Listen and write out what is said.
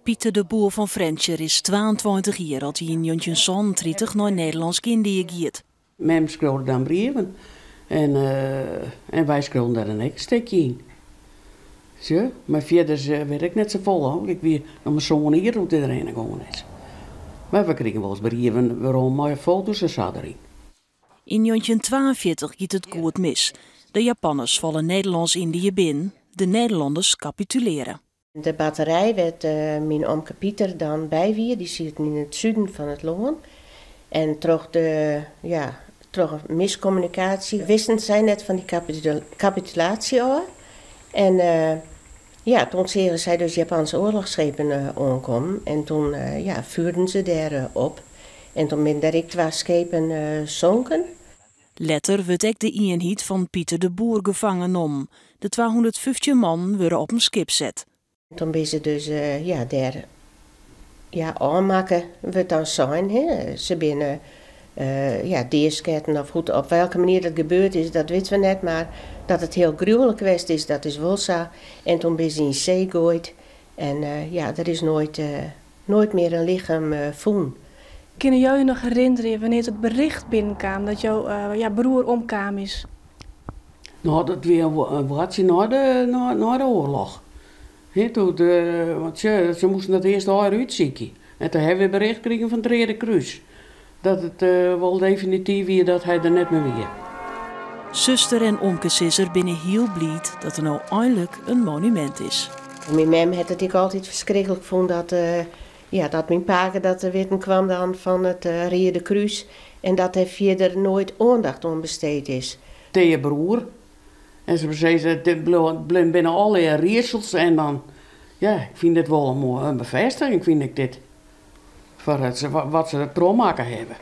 Pieter de Boer fan Frjentsjer is 22 jier as hy yn 1937 nei Nederlânsk-Yndië giet. Mem skreau dan brieven en en wy skreaunen der dan ek in stikje yn. Sjoch, mar fierders wit ik net safolle, want ik wie noch mar sân jier doe't er derhinne gongen is. Mar we krigen wolris brieven werom mei foto's en sa deryn. Yn 1942 giet it goed mis. De Japanners falle Nederlânsk-Yndië binnen, de Nederlanners kapitulearje. De batterij wêr't myn omke Pieter dan by wie, dy sieten yn it suden fan it lân. En troch de, ja, troch miskommunikaasje wisten sy net fan dy kapitulaasje ôf. En ja, toen seagen sy dus Japanse oarlochsschepen oankommen en toen, ja, fuerden se dêr op. En toen binne der ek twa skepen sonken. Letter wurdt ek de ienheid fan Pieter de Boer gefangen nommen. De 215 mannen wurde op in skip set. Toen binne se dus ja, dêr ja, ôfmakke, wurdt dan sein. Hè. Se binne ja, deasketten of hoe, op welke manier dat gebeurd is, dat witte we net. Mar dat it hiel gruwlik west is, dat is wol sa. En toen binne se yn see goaid. En ja, der is noait, noait mear in lichem fûn. Kinne jo je noch herinnerje wannear't it bericht binnenkaam dat jo ja, broer omkaam is? No, dat wie in woardsje nei de oarloch. He, toen, want se moasten dat earst allegear útsykje. En toen hawwe we bericht krigen fan it Reade Krús dat it wol definityf wie dat hy der net mear wie. Suster en omkesizzer binne hiel bliid dat der no einlik in monumint is. Myn mem hat it ek altyd ferskriklik fûn dat, ja, dat myn pake dat te witten kwam dan fan it Reade Krús en dat dêr fierder noait oandacht oan besteed is. Teje broer. En se sizze, it binne allegear riedsels en dan, ja, ik fyn dit wol in moaie befêstiging, fyn ik dit. Foar wat se trochmakke hawwe.